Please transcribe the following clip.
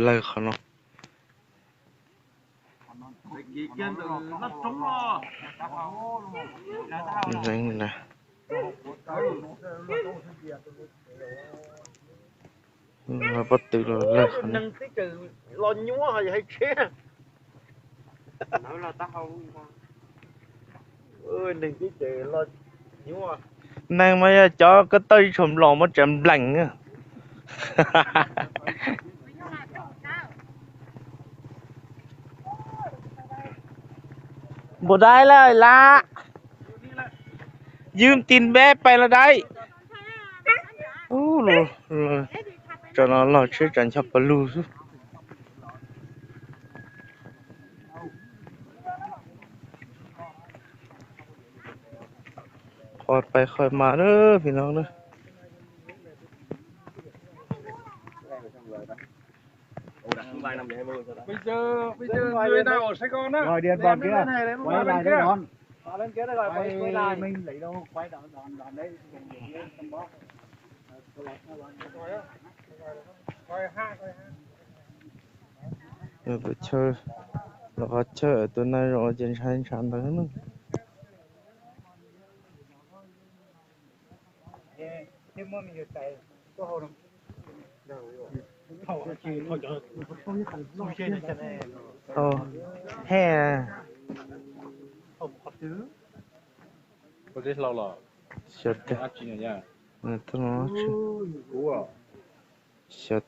Lawg qhov no. Leej na, pob tw los lawg qhov no. Neeg mas yog cov ko taw ib tshuam los muab tsav nplees. Npaum dai lawm lam, ywm tis npe pais los dai. Tso no los tsheb tsam ncho pas lug xwb. Qhov pais qhov mas na, pim no na. Rồi, điện vào kia. Quay lại đấy đón. Quay, mình lấy đâu, quay đón, đón, đón đấy. Tus chaw, los qhov chaw tus na zoo ces ntshai ntshai ntawd na. He, xyov tiag, xyov